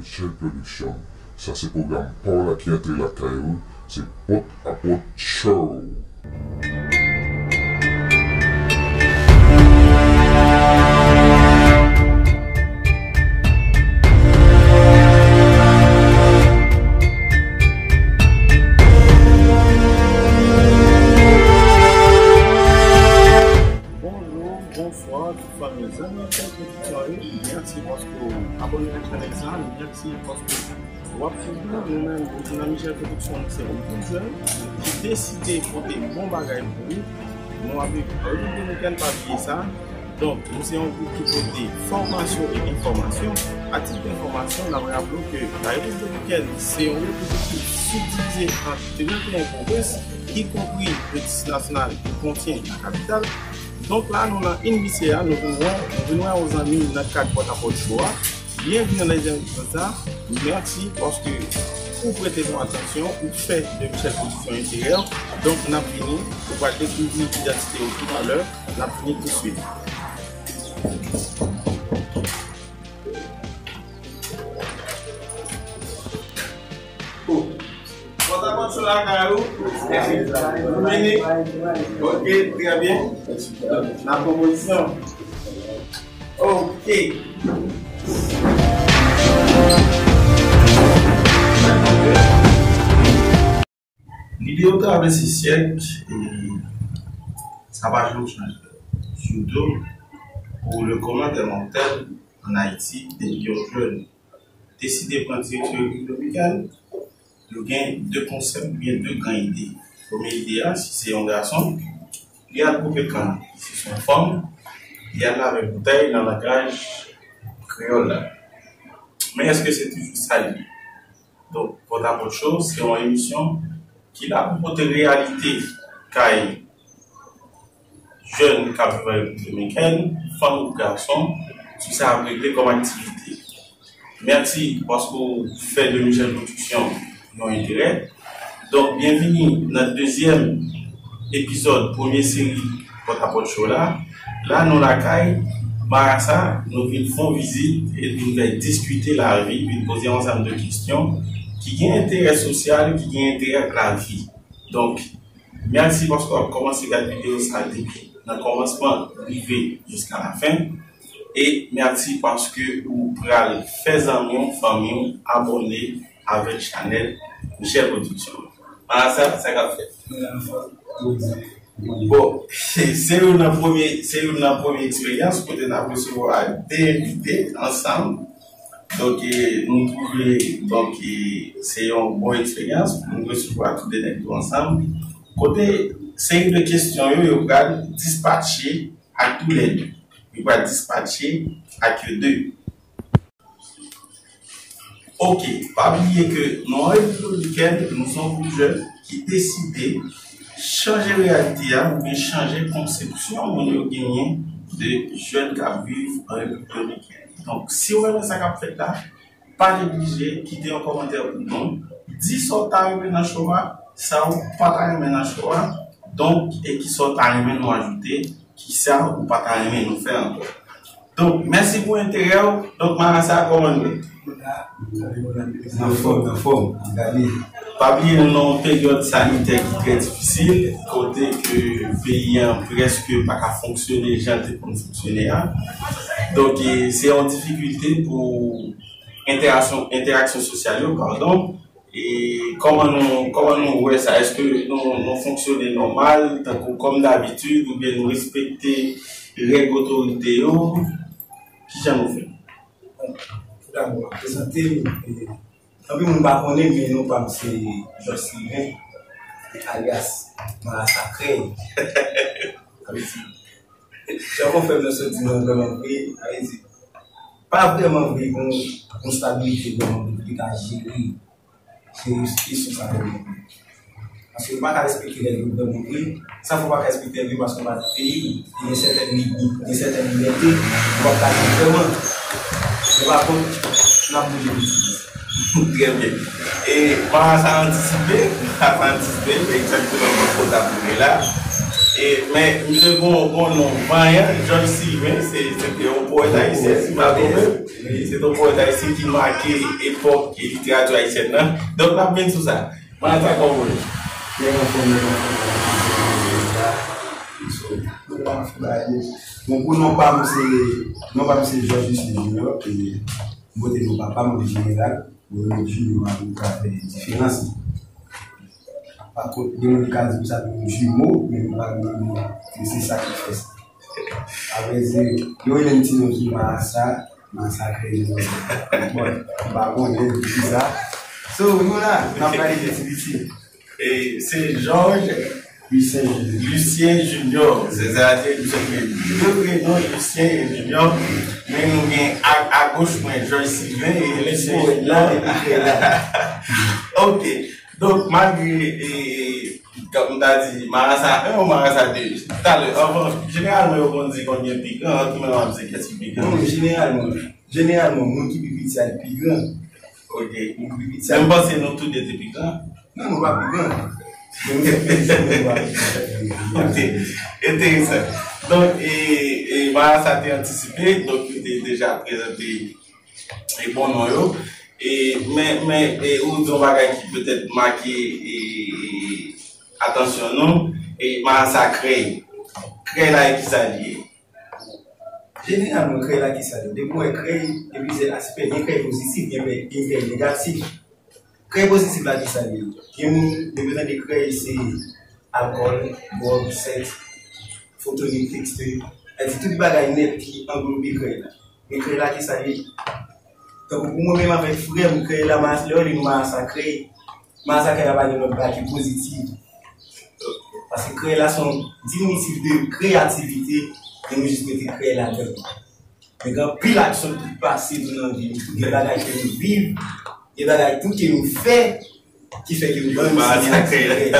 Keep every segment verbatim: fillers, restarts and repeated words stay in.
Michel Production. Sa se pwogram pa w la ki antre lakay ou, se Pòt a Pòt Show. Bonjou, bonswa, tout fanmi, zanmi, kèlkeswa w ye, mèsi paske w abòne ak chanèl sa, mèsi paske w ap swiv nou. Nou menm, Boukina Michel Production, nou se yon gwoup jèn ki deside pote bon bagay pou ou. Nou ap viv Repiblik Dominikèn, pa bliye sa. Donk, nou se yon gwoup ki pote fòmasyon e enfòmasyon. A tit enfòmasyon, n ap raple w ke Repiblik Dominikèn se yon repiblik ki sibdivize an trannteyen pwovens, ki konpri le District National, ki kontyen la kapital. Donk la, nou nan Invisea, nou vin wè, nou vin wè yon zanmi nan kad Pòt a Pòt Show a. Byenvini nan dezyèm epizòd sa. Mèsi paske ou prete nou atansyon, ou fè de Michel Production enterè w. Donk, n ap vini, ou pral dekouvri idantite yo toutalè. N ap vini touswit. Pòt a pòt sou lakay ou. Vini. Ok, trè byen. N ap pran pozisyon. Ok. Lide yo travèse syèk, e sa pa janm chanje. Sitou pou le commun des mortels an Ayiti, depi yon jèn deside pran direksyon Repiblik Dominikèn, nou gen de konsèp oubyen de gran ide. Premye ide a, si se yon gason, li al koupe kann. Si se yon fanm, li al lave boutèy nan langaj kreyòl la. Men èske se toujou sa l ye? Donk, Pòt a Pòt Show, se yon emisyon ki la pou pote reyalite kay jèn k ap viv an Repiblik Dominikèn, fanm kou gason, sou sa y ap regle kòm aktivite. Mèsi paske w fè de Michel Production yon enterè. Donk, byenvini nan dezyèm epizòd premye seri Pòt a Pòt Show la. La, nou lakay Marasa, nou vin fè yon vizit e nou vin diskite lavi, vin poze yon ansanm de kesyon ki gen enterè sosyal, ki gen enterè ak lavi. Donk, mèsi paske w ap kòmanse gade videyo sa depi nan kòmansman rive jiska lafen. E mèsi paske ou pral fè zanmi w, fanmi w abòne avèk chanèl Michel Production. Marasa, sa k ap fèt? Bon, se youn nan premye, se youn nan premye eksperyans kote n ap resevwa de envite ansanm. Donk, e, nou twouve, donk, e, se yon bon eksperyans pou nou resevwa tou de nèg yo ansanm. Kote seri de kesyon yo, yo pral dispatche ak toulède. Yo pral dispatche ak yo de. Ok, pa bliye ke nou an Repiblik Dominikèn, nou se yon gwoup jèn ki deside chanje reyalite a oubyen chanje konsepsyon moun yo genyen de jèn k ap viv an Repiblik Dominikèn. Donk, si w renmen sa k ap fèt la, pa neglije kite yon kòmantè pou nou. Di sa w ta renmen nan show a, sa w pa ta renmen nan show a, donk, e ki sa w ta renmen nou ajoute, ki sa ou pa ta renmen nou fè ankò. Donk, mèsi pou enterè w. Donk, Marasa, kòman nou ye? Anfòm, anfòm. Gade. Pa bliye, nou nan yon peryòd sanitè ki trè difisil, kote ke peyi an prèske pa ka fonksyone jan l te konn fonksyone a. Donk, e, se yon difikilte pou entèraksyon, entèraksyon sosyal yo, padon. E kòman nou, kòman nou wè sa? Èske nou, nou fonksyone nòmal, tankou kòm dabitid, oubyen nou respekte règ otorite yo? Kijan nou fè? Tout dabò, m ap prezante m, e, anpil moun pa konnen, men non pa m se Jos Sylvain, alyas Marasa Krèy. Sa vle di, jan konfrè m nan sot di, mwen vrèman vre, sa vle di, pa vrèman vre gon, gon stabilite vrèman vre pou li ka jere, jere kesyon sa vrèman vre. Paske ou pa ka respekte règ yo vrèman vre, sa fè ou pa ka respekte règ yo paske ou pa nan peyi w. Gen sètèn limit, gen sètèn libète, ou p ap ka viv vrèman. Se pa kont, n ap bouje piti. Trè byen. E, pa sa antisipe, pa sa antisipe, egzakteman, mwen kontan pou mwen la. E, men, misye gon, gon non vanyan, Georges Sylvain, se, se te yon powèt ayisyen, si m pa twonpe m. Se te yon powèt ayisyen ki make epòk literati ayisyèn nan. Donk, n ap vin sou sa. Mwen atak kòm ou ye. Byen anfòme, byen anfòme. So, nou pa fè bagay yo. Bon, pou non pa m se, non pa m se Georges Lucien Junior, e m pote non papa m an jeneral, bon, non Junior a pou ka fè diferans. Pa kont, gen moun ki ka di m sa pou jimo, men m pa gen non, men se sa ki fè sa. Avrèdi, yo rele m ti non ki Marasa, Marasa kreye. Bon, m pa konnen ki sa. So, nou la, n ap pale de ti piti. E se Georges Lucien Junior. Lucien Junior, se sa te misye kreye. Yo kreye non Lucien Junior, men nou gen a, agoch mwen, Georges Sylvain, e Lucien Junior, epi kreye la. Ok. Donk, malgre, e, e, kòm m ta di, Marasa en ou Marasa de, talè, anvan, jeneralman, yo konn di konn gen pi gran, an tou men w ap di kès ki pi gran. Non, jeneralman, jeneralman, moun ki pi piti a li pi gran. Ok. Moun ki pi piti a. Men m panse nou tou de te pi gran. Non, nou pa pi gran. Men nou te pi gran, nou pa pi gran. Ok. Enteresan. Donk, e, e, Marasa te antisipe, donk, yo te deja prezante e bon non yo. E, men, men, e, ou di yon bagay ki petèt make, e, e, atansyon nou, e, Marasa krèy. Krèy la, e kisa li ye? Jeneralman, krèy la, kisa li ye? Depi w wè krèy, gen plizyè aspè. Gen krèy pozitif, gen krèy, gen krèy negatif. Krèy pozitif la, kisa li ye? Gen moun, depi yo tande krèy, se alkòl, dwòg, sèks, foto nil, tekste. Sa di tout bagay nèt ki anglobe krèy la. Men krèy la, kisa li ye? Tankou pou mwen menm avèk frè m, krèy la, Marasa, lè yo rele nou Marasa krèy, Marasa krèy la pa gen lòt bagay ki pozitif. Paske krèy la se yon diminutif de kreyativite, e nou jis mete krèy ladan. Men gen anpil aksyon ki pase tou nan vi nou. Gen bagay ke nou viv, gen bagay tou ke nou fè, ki fè ke nou ban nou Marasa krèy.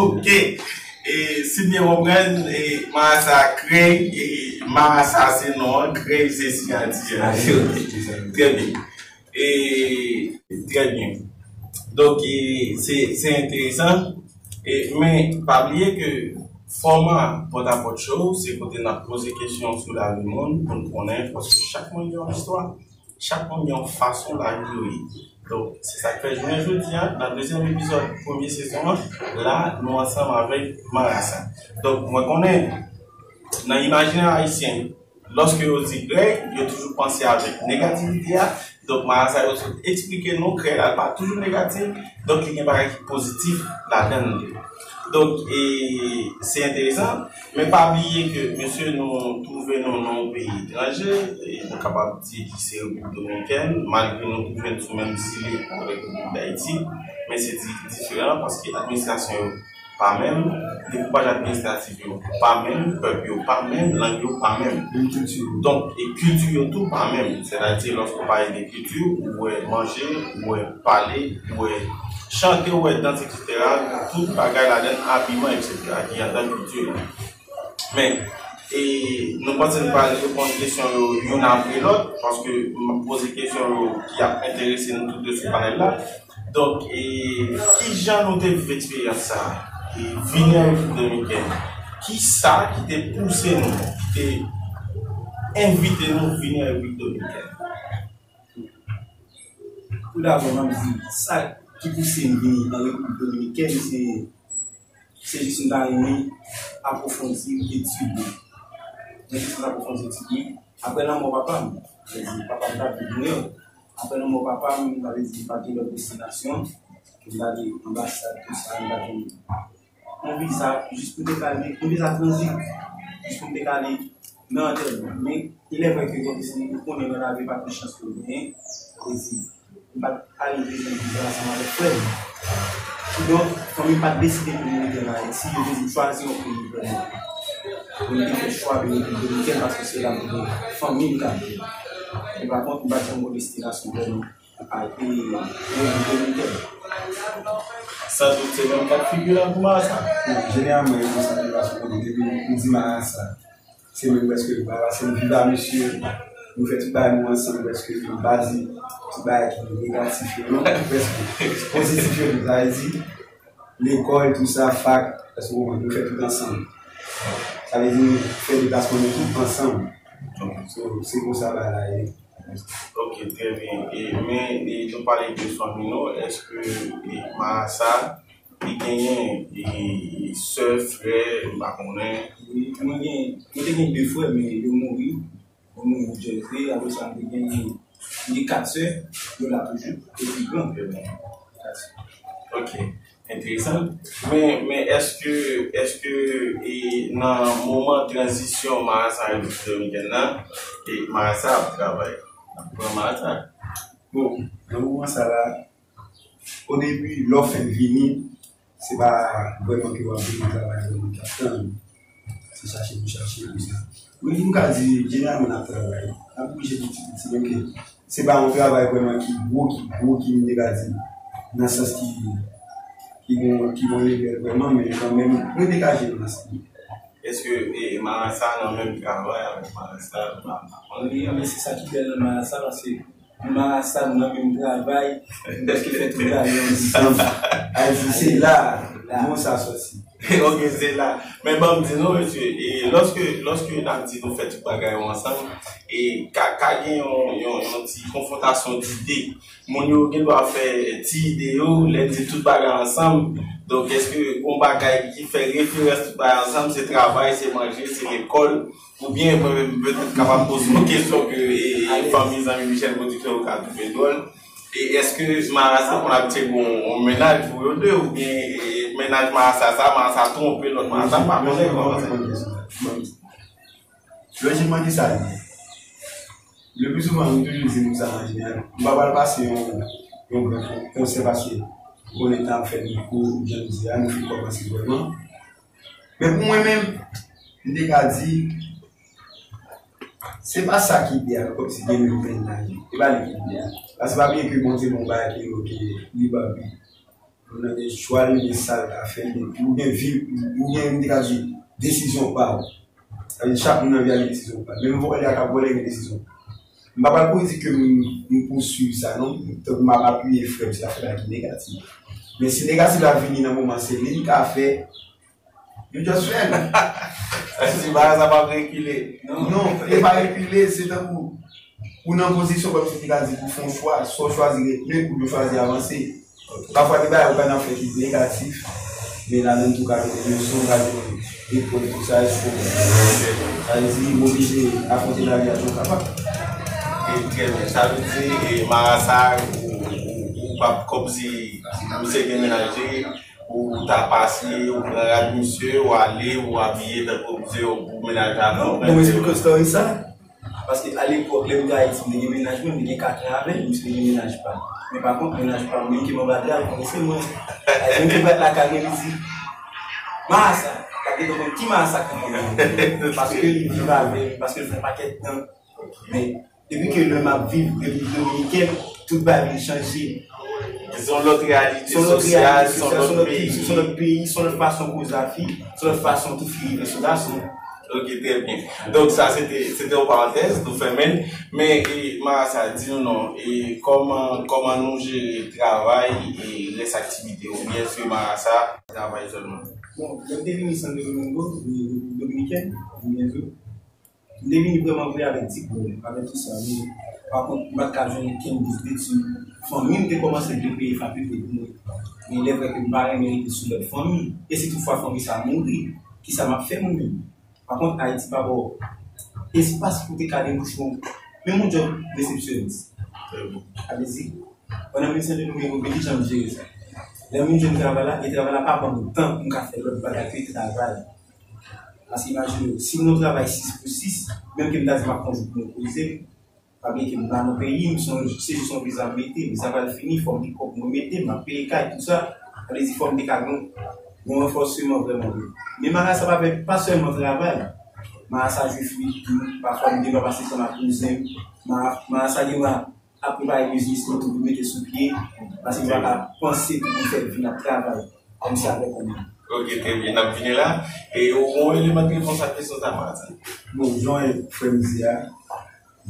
Ok. E, si m byen konprann, e, Marasa krèy, e, Marasa se non an, krèy se siyati an. Ok. Trè byen. E, trè byen. Donk, e, se, se enteresan. E, men, pa bliye ke fòma Pòtapòt Show, se kote n ap poze kesyon sou lavi moun, pou n konnen, paske chak moun gen yon istwa. Chak moun gen yon fason lavi yo ye. Donk, se sa k fè jounen jodi a, nan dezyèm epizòd premye sezon an, la, nou ansanm avèk Marasa. Donk, mwen konnen, nan imajinè ayisyen, lòske yo di krèy, yo toujou panse avèk negativite a. Donk, Marasa yo sot eksplike nou, krèy la pa toujou negatif. Donk, li gen bagay ki pozitif ladan l tou. Donk, e, se enteresan. Men pa bliye ke, mesye, nou twouve nou nan yon peyi etranje, e nou kapab di ki se Repiblik Dominikèn, malgre nou twouve n sou menm zile avèk Repiblik Dayiti, men se di-, diferan paske administrasyon yo pa menm, dekoupaj administratif yo pa menm, pèp yo pa menm, lang yo pa menm. Menm kilti yo. Donk, e kilti yo tou pa menm. Sètadi, lòske w pale de kilti, ou wè manje, ou wè pale, ou wè chante, ou wè dans, et cetera. Tout bagay ladan, abiman, et cetera, ki anndan kilti nou. Men, e nou panse nou pral reponn kesyon yo youn apre lòt, paske m ap poze kesyon yo ki ap enterese nou tout de sou panèl la. Donk, e, kijan nou te viv eksperyans sa a? E, vini an Repiblik Dominikèn. Kisa ki te pouse nou, ki te envite nou vini an Repiblik Dominikèn? Tou dabò, m ap di, sa ki pouse m vini an Repiblik Dominikèn, se, se jis m ta renmen apwofondi etid mwen. Mwen jis apwofondi etid mwen. Apre lanmò papa m, sa vle di, papa m t ap viv Nouyòk. Apre lanmò papa m, sa vle di, m pa t gen lòt destinasyon. M t ale anbasad, tou sa, m pa t gen yon viza, jis pou m te ka ale, yon viza tranzit, jis pou m te ka ale nan antèman. Men, il est vrai que gen de moun ki konnen nan lavi pa gen chans pou yo genyen, sa vle di, m pa t ale bezwen viza ansanm avèk frè m. Kidonk, fanmi m pa t deside pou m rete ann Ayiti, yo te di m chwazi yon peyi vrèman. Mwen te fè chwa de Repiblik Dominikèn paske se la m te gen fanmi m t ap viv. Men pa kont, m pa t janm gen destinasyon vrèman. Ay, e, e, e, e. San dout, se menm ka figi la pou Marasa. Jeneralman, e konsa, li pa sou kote depi m di Marasa. Se menm prèske li pa la, se m viv a mesye. Nou fè tout bagay nou ansanm, prèske m pa di tout bagay ki negatif yo, non, prèske pozitif yo, sa vle di, Lekòl, tou sa, fak, èske w konprann, nou fè tout ansanm. Sa vle di nou fè deplasman nou tout ansanm. So, se konsa bagay la ye. Ok, trè byen. E, men, e, nou pale de fanmi nou, èske, e, Marasa, li genyen, e, sè, frè, m pa konnen? Wi, mwen gen, mwen te gen de frè, men yo mouri. Mwen mouri Jeffrey, apre sa, mwen te gen, mwen gen kat sè, yo la toujou, epi gran frè mwen. Ok, enteresan. Men, men èske, èske e, nan moman tranzisyon Marasa rive Dominikèn nan, e Marasa ap travay? Ap pran Marasa? Bon, nan moman sa la, o debi, lè w fèk vini, se pa vrèman ke w ap vin travay vrèman ki ap tann. Se chache pou chache pou sa. Wi, m ka di, jeneralman, n ap travay. N ap oblije di ti piti, menm ke se pa yon travay vrèman ki gwo, ki gwo, ki m te ka di, nan sans ki, ki gon, ki gon level vrèman, men kanmenm, nou degaje nou nan sa. Èske e, Marasa nan menm travay avèk Marasa? M pa, m pa konnen. Wi, men se sa ki bèl nan Marasa, paske Marasa, nou nan menm travay, nou prèske fè tout bagay ansanm. Ayiti, se la, la, mo sa soti. Ok, se la. Men ban m di nou, mesye, e lòske, lòske n ap di nou fè tout bagay yo ansanm, e ka, ka gen yon, yon, yon ti konfwontasyon dide. Moun yo gen dwa fè ti ide yo, lè di tout bagay ansanm. Donk, èske yon bagay ki fè referans tout bagay ansanm, se travay, se manje, se lekòl, oubyen mwen menm petèt kapab poze yon kesyon ke e, e, fanmi zanmi Michel Production yo ka twouve dwòl? E èske Marasa konn abitye gen yon, yon mennaj pou yo de, oubyen e, mennaj Marasa sa, Marasa twonpe lòt Marasa, m pa konnen kòman sa. Lojikman, ki sa l ye? Le pli souvan, nou toujou di nou sa an jeneral. M pa pral pase yon, yon gran kon-, konsèy paske m konnen tan ap fè l kou, jan m di a, nou fin kòmanse vrèman. Men pou mwen menm, m te ka di, se pa sa ki ide a, kòmsi gen menm mennaj. E pa li ki ide a. Paske pa bliye ke Bondye ban w bagay ki rele libab. Moun nan gen chwa l, li gen sa l ka fè, li gen, ou gen vi, ou gen, m te ka di, desizyon pa w. Sa vle di, chak moun nan vi a gen desizyon pa l. Menm vòlè a k ap vòlè gen desizyon pa l. M pa pral pou di ke m, m pouswiv sa, non. Tankou m ap apiye frè m, se afè la ki negatif. Men si negatif la vini nan moman, se li l ka fè, you just fè l. Sa vle di, bagay sa p ap rekile. Non, e pa rekile, se tankou ou nan pozisyon kòmsi ki ta di pou fè yon chwa, swa w chwazi retni oubyen w chwazi avanse. Pafwa gen bagay ou ka nan fè ki negatif, men ladan tou ka gen leson, ka gen lekòl, tout sa, èske w konprann? Sa vle di, m oblije afwonte lavi a jan w kapab. E, trè byen. Sa vle di, e, Marasa, ou, ou, ou p ap kòmsi, ou se gen mennaj li, ou ta pase, ou pran rad misye, ou ale, ou abiye tankou misye, ou pou mennaj la. Non, bon, m esplike w story sa. Paske alepòk, lè m te Ayiti, m te gen mennaj mwen, m te gen kat an avè l, misye te gen mennaj pa l. Men pa kont, mennaj pa m, menm ke m anba dra, l konnen se mwen. Ayiti, m te bat lakay mwen, li di, Marasa, l ap gentan konn ki Marasa k nan mwen. Paske li viv avè m, paske l fè yon pakèt tan. Men, depi ke lè m ap viv Repiblik Dominikèn, tout bagay vin chanje. Se yon lòt reyalite sosyal, se yon lòt peyi, se yon lòt fason koze fi, se yon lòt fason tou fi rive sou gason. Ok, trè byen. Donk, sa, se te, se te yon parantèz, nou fèmen l. Men, e, Marasa, di nou non, e, kòman, kòman nou jere travay e rès aktivite yo? Oubyen èske Marasa travay sèlman? Bon, lè m te vini Santo Domingo, Repiblik Dominikèn, m byen di w, m te vini vrèman vre avèk diplòm, avèk tou sa, men pa kont, m pa t ka jwenn okenn bous detid. Fanmi m te kòmanse vle peye fakilte pou mwen. Men il est vrai ke m pa renmen rete sou lòd fanmi. E si toutfwa fanmi sa a mouri, kisa m ap fè mwen menm? Pa kont, Ayiti pa ba w espas pou te ka debouche yon, menm yon djòb resepsyonis. Sa vle di, pandan m vin Santo Domingo, men ki jan m jere sa. Lè m vin jwenn travay la, e travay la pa ban m tan pou m ka fè lòt bagay ke travay. Paske imajine w, si m nan yon travay sis pou sis, menm ke m ta di m ap pran jou pou mwen poze m, pa bliye ke m pa nan peyi m, se yon, se jis yon viza m mete, viza pral fini, fò m gen kòb mwen mete, m ap peye kay, tou sa. Sa vle di fò m te ka gen yon ranfòsman vrèman vre. Men Marasa pa fè, pa sèlman travay. Marasa jwe flit tou, pafwa m gen dwa pase tan ak kouzen m. Mara-, Marasa gen dwa ap prepare biznis li tou pou mete sou pye, paske li pa ka panse pou li fè vin ap travay kòmsi avèk yon moun. Ok, trè byen, n ap vini la. E ou gon eleman ki reponn sa kesyon sa, Martin? Bon, jan frè m di a,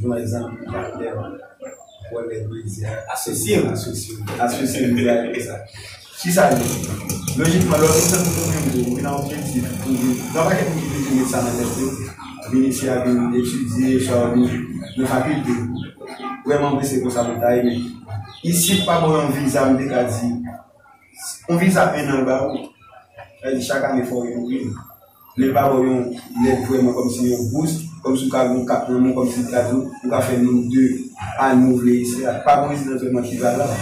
jan zanmi m, patnè m, kòlèg mwen di a, asosye m, asosye m, asosye m di a, e sa. Kisa l ye? Lojikman, lè w vin nan yon kote, ou vin nan objektif pou vin. Gen yon pakèt moun ki vin met sa nan tèt yo, vin isi a vin etidye, swa vin nan fakilte. Vrèman vre, se konsa nou ta ye, men isi pa ba w yon viza, m te ka di, yon viza en an l ba ou. Sa vle di, chak ane fò w renouvle. Lè l pa ba w yon lèt vrèman kòmsi yon bous, kòmsi w ka gen yon kat nan men w, kòmsi l ka di w, ou ka fè menm de ane w vle isi a. Pa gen rezidans vrèman ki valab.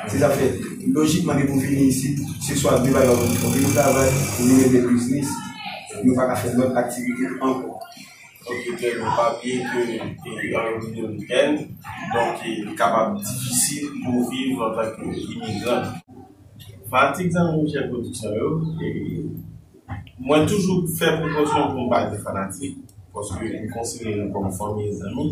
Se sa fè, lojikman, depi w vini isit, se swa de bagay ou vin fè, ou vin travay, ou vin rete biznis. Nou pa ka fè lòt aktivite ankò. Ok, trè byen. Pa bliye ke e, an Repiblik Dominikèn, donk, e, li kapab difisil pou w viv antanke imigran. Fanatik zanmi Michel Production yo, e, mwen toujou fè pwopozisyon pou m pa di fanatik, paske m konsidere nou kòm fanmi e zanmi.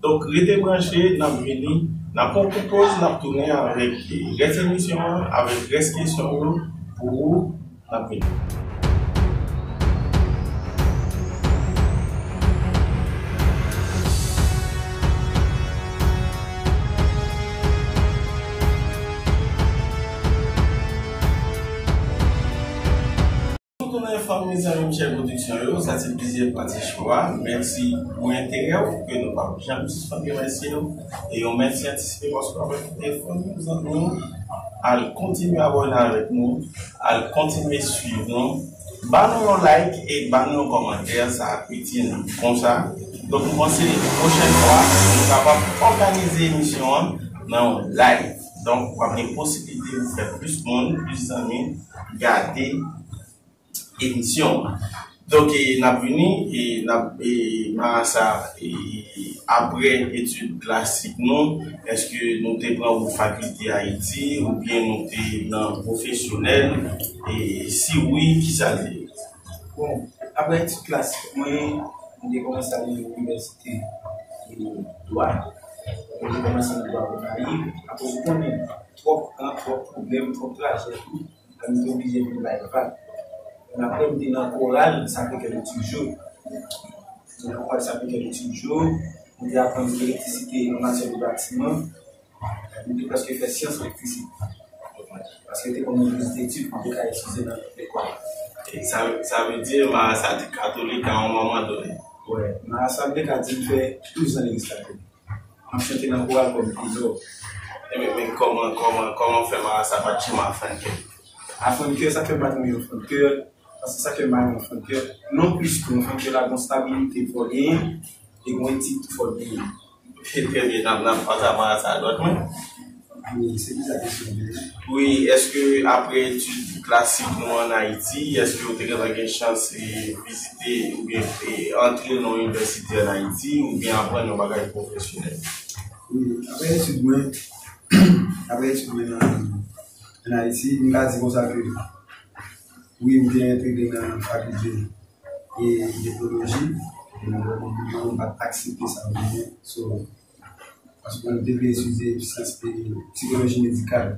Donk, rete branche, n ap vini, n ap pran yon kout poz, n ap tounen avèk rès emisyon an, avèk rès kesyon yo pou ou, n ap vini. Nou tounen fanmi zanmi Michel Production yo, sa se plizyè pati cho a. Mèsi pou enterè w ke nou p ap janm sispann remèsye w. E yon mèsi antisipe paske w ap kite fanmi w, zanmi w al kontinye abòne avèk nou, al kontinye swiv nou. Ba nou yon like e ba nou yon kòmantè, sa ap itil nou konsa. Donk, m panse pwochèn fwa, nou kapab òganize emisyon an nan yon live. Donk, w ap gen posiblite pou fè plis moun, plis zanmi gade emisyon an. Donk, e, n ap vini, e, n ap, e, Marasa, e, apre etid klasik nou, èske nou te pran wout fakilte Ayiti, oubyen nou te nan pwofesyonèl? E, si wi, kisa l te ye? Bon, apre etid klasik mwen, mwen te kòmanse ale inivèsite, e, dwa. Mwen te kòmanse nan dwa Gonayiv, akoz ou konnen, twòp tan, twòp pwoblèm, twòp trajè, tou. Lè m te oblije vin bay vag. Ann apre, m te nan koral Sacré-Cœur de Turgeau. M te nan koral Sacré-Cœur de Turgeau. M te aprann elektrisite nan matyè de batiman. M te prèske fè syans elektrisite. Paske te konn yon bouz detid pou m te ka etidye nan lekòl. E sa, sa vle di, Marasa te katolik a yon moman done. Wè, Marasa, m te ka di m fè douz an legliz katolik. M ap chante nan koral kòm tenò. E men, men kòman, kòman, kòman fè Marasa pa t janm a fannkè? A fannkè, sa k fè m pa t renmen fannkè, paske sa k fè m pa renmen fannkè, non plis ke yon fannkè la, gon stabilite fò l genyen, e gon etid tou fò l genyen. Ok, trè byen, n ap, n ap pase a Marasa a dwat mwen. Wi, se ki sa kesyon an vle di? Wi, èske apre etid klasik nou ann Ayiti, èske w te gentan gen chans e, vizite oubyen e, antre nan yon inivèsite ann Ayiti oubyen aprann yon bagay pwofesyonèl? Wi, apre etid mwen, apre etid mwen nan, ann Ayiti, m ka di konsa ke wi, m te entegre nan fakilte e, etnoloji, men mwen, mwen pa t aksepte sa, mwen, so, paske mwen te vle etidye syans e sikoloji medikal.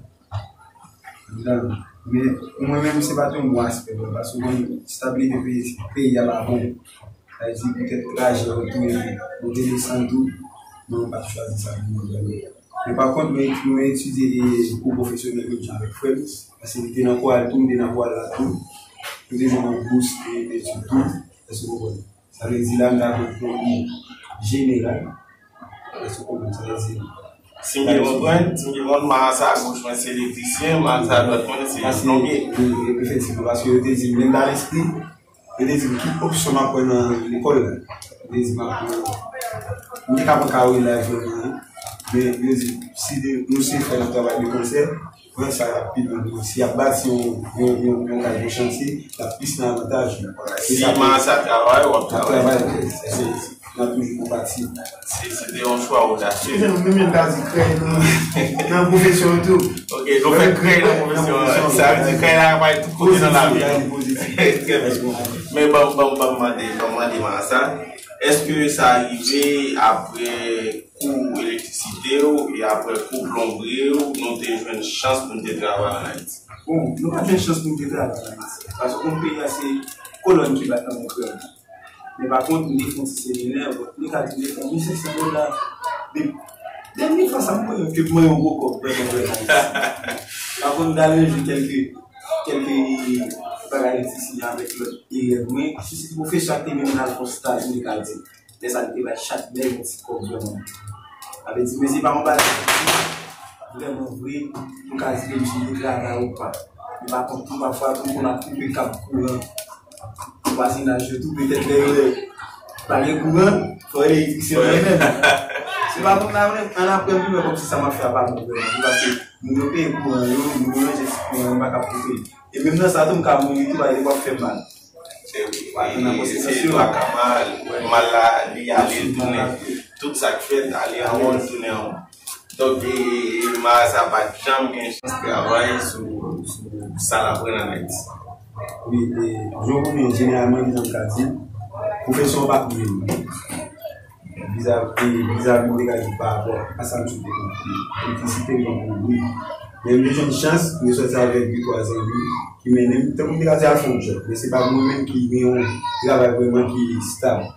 Men, men, pou mwen menm, se pa t yon bon aspè pou mwen, paske mwen, stabilite peyi, peyi a pa bon. Sa vle di, poutèt trajè, retounen, monte desann tou, mwen pa t chwazi sa pou mwen vrèman. Men pa kont, mwen, mwen etidye e kou pwofesyonèl menm jan avèk frè m, paske li te nan koral tou, m te nan koral la tou. Nou te jwenn yon bous e etid tou, èske w konprann? Sa vle di la, m ta pran pwodui jeneral. Èske w konprann sa vle di? Si m byen konprann, si m byen konprann, Marasa a goch mwen se elektrisyen, Marasa a dwat mwen se plonbye. Wi, efektivman, paske yo te di m, lè m t al enskri, yo te di m ki opsyon m ap pran nan lekòl la. Yo te di m ap pran, m te ka pran kawera vrèman, wi. Men yo di, si de, nou se fè nan travay de konsè, Pwen sa y ap pi lwen pou mwen. Si y ap bati yon, yon, yon, yon kay, yon chantye, l ap plis nan avantaj nou. Si Marasa travay, w ap travay. N ap toujou konpatib. Se, se te yon chwa odasye. Menm, menm jan m ta di krèy nan, nan pwofesyon an tou. Ok, nou fè krèy nan pwofesyon an. Sa vle di krèy la ap bay tout kote nan lavi. Pozitif, pozitif. Trè byen. Men ban m, ban m, ban m mande, ban m mande Marasa, èske sa rive apre kou elektrisite w e apre kou plonbri w, nou te jwenn chans pou n te travay ann Ayiti? Bon, nou pa t jwenn chans pou n te travay ann Ayiti. Paske w konn peyi a se kolòn ki bat nan men krèy. Men pa kont, m te fè yon ti seminè, bon, nou ka di m te fè yon mil senk san dola. Men, dènye fwa sa, m wè ke m wè yon gwo kòb, vrèman, vrèman. Mwen, m t al rejwi kèlke, kèlke bagay lektrisyite avèk lòt elèv mwen. Sisi pwofesè a te menm nan al fè yon staj, mwen ka di. Lè sa, li te bay chak nèg yon ti kòb vrèman. Sa vle di, men se pa yon bagay vrèman vre, nou ka di ke misye te travay ou pa. Li pa konn tou, pafwa tou, konn ap koupe kab kouran. Vwazinaj yo tou, petèt lè yo wè pa gen kouran, fò elektrisyen yo menm. Se pa moun la menm, ann aprann pi lwen kòmsi sa m ap fè a pa bon vrèman. Se paske moun yo peye kouran yo, moun yo ranje ti kouran yo, m pa ka koupe. E menm nan sa tou, m ka mouri tou, paske w ap fè mal. Se wi, e, se dwa ka mal, mal la, li ale, li tounen. Tout sa k fèt, ale anwo, li tounen anwo. Donk, e, e, Marasa pa t janm gen chans travay sou, sou sa l aprann ann Ayiti. Wi, e, jan w konnen, jeneralman, jan m ka di, pwofesè w pa konnen l. Vizavi, vizavi mwen te ka di pa rapò a sa m sot konprann. Elektrisite m konprann wi. Men m te jwenn chans, m te sòti avèk de twa zanmi ki mennen m. Tankou m te ka di al fè yon djòb. Men se pa mwen menm ki gen yon travay vrèman ki stab.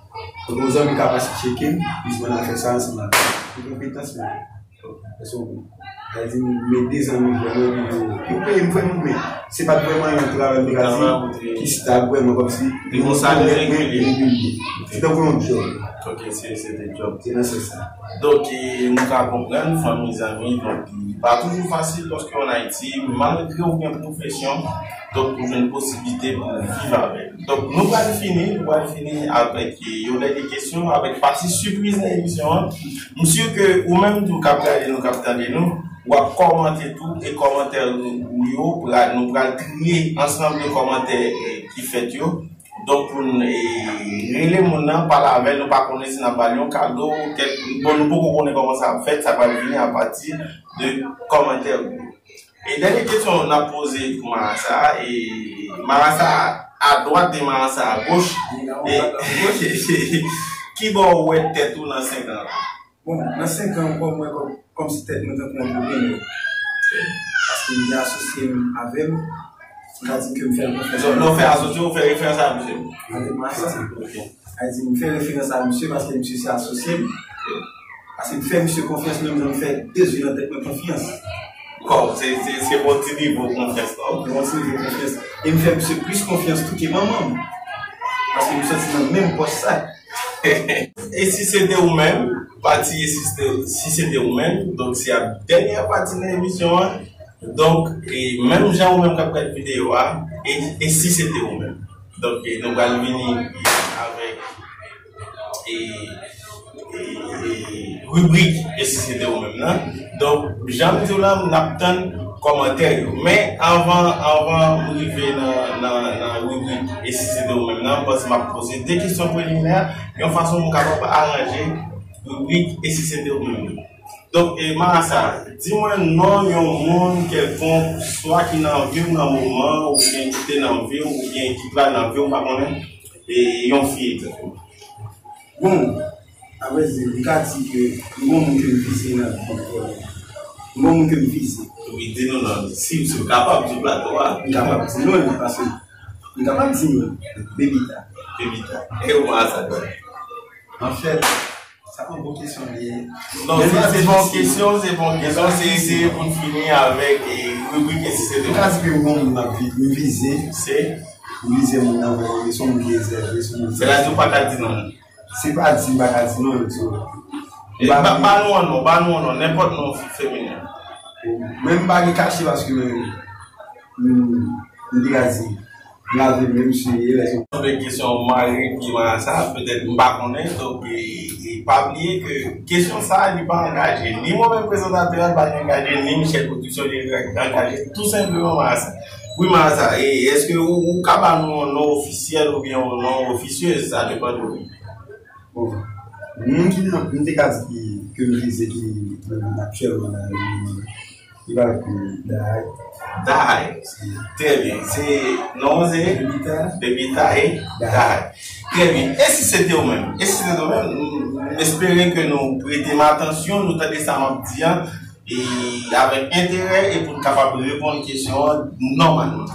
Donk yon zanmi ka pase tcheke m, li di m ann al fè sa ansanm avè m. Pou konpetans mwen. Èske w konprann? Sa vle di, m met de zanmi vrèman, epi yo, yo peye m vrèman, men se pa t vrèman yon travay m te ka di ki stab vrèman, kòmsi yon salè regilye. Se tankou yon djòb. Ok, se, se te djòb. Se nan sans sa. Donk, e, nou ka konprann, fanmi, zanmi, donk, li pa toujou fasil lòske w ann Ayiti, malgre w gen pwofesyon, donk, ou jwenn posiblite pou w viv avè l. Donk, nou pral fini, nou pral fini avèk, e, yon dènye kesyon, avèk pati sipriz nan emisyon an. M si ke ou menm tou k ap gade nou, k ap tande nou, w ap kòmante tou, e kòmantè nou yo, pral, nou pral triye ansanm de kòmantè, e, ki fèt yo. Donk, pou n, e, rele moun nan, pale avè l, nou pa konnen si n ap ba l yon kado, kèk, bon, nou poko konnen kòman sa ap fèt, sa pral vini apati de kòmantè yo. E dènye kesyon n ap poze pou Marasa, e Marasa adwat e Marasa agoch, e kibò ou wè tèt ou nan senk an? Bon, nan senk an ankò, mwen kòm, kòmsi tèt mwen tankou yon antreprene. Paske m gen asosye m avè m, m ka di ke m fè l konfyans. Lè w fè asosye, ou fè referans a misye? Avè Marasa. Ok. Sa vle di, m fè referans a misye paske misye se asosye m. Paske m fè misye konfyans, menm jan m fè Dezwi nan tèt mwen konfyans. Kò, se, se, se bon ti nivo konfyans la. Se bon ti nivo konfyans. E m fè misye plis konfyans tou ke manman m. Paske m soti nan menm pòch sa. E si se te ou menm, pati e si se te, si se te ou menm, donk se ap dènyè pati nan emisyon an. Donk, e menm jan ou menm k ap gade videyo a, e, e si se te ou menm. Donk, e nou pral vini avèk e, e, e, ribrik E si se te ou menm nan. Donk, jan m di w la, n ap tann kòmantè yo. Men anvan, anvan m rive nan, nan, nan ribrik E si se te ou menm nan, m panse m ap poze de kesyon preliminè, yon fason pou m kapab aranje ribrik E si se te ou menm nan. Donk, e, Marasa, di mwen non yon moun kèlkonk, swa ki nan vi w nan moman, oubyen ki te nan vi w, oubyen ki pral nan vi w, m pa konnen, e, yon fi egzakteman. Bon, apre di, m ka di ke m gon moun ke m vize nan vi m. M gon moun ke m vize. Wi, di nou non, si, si w kapab sou plato a. M kapab di non li, paske m kapab di non. Bebita. Bebita. E ou, Marasa? Anfèt, sa pa yon bon kesyon li ye. Non, se, se pa yon kesyon, se pa yon kesyon, se eseye pou n fini avèk, e, ribrik E si se te ou. M ka di ke m gon moun m ap vi-, m vize. Se? M vize moun nan vrèman, men se yon moun ki rezève, se yon moun ki... Se la di ou pa ka di non. Se pa di m pa ka di non, yo di w. E, ba, ba nou yon non, ba nou yon non, nenpòt non feminen. Mwen m pa gen kache paske mwen, m, m te ka di, m lave men m sou ye, lè se... Avèk kesyon mari ki Marasa, petèt m pa konnen, donk, e, e pa bliye ke kesyon sa a, li pa angaje ni mwen menm prezantatè a, li pa angaje ni Michel Production, li angaje tou senpleman Marasa. Wi, Marasa, e, èske ou, ou ka ba nou yon non ofisyèl oubyen yon non ofisyez, sa depann de ou. Bon, moun ki nan, m te ka di ki, ke m vize ki nan aktyèlman la, li, li pa pi Dahay. Dahay. Trè byen. Se non, se Bebita. Bebita e Dahay. Dahay. Trè byen. E si se te ou menm? E si se te ou menm, m, m espere ke nou prete m atansyon, nou tande sa m ap di a, e avèk enterè, e pou n kapab reponn kesyon an nòmalman.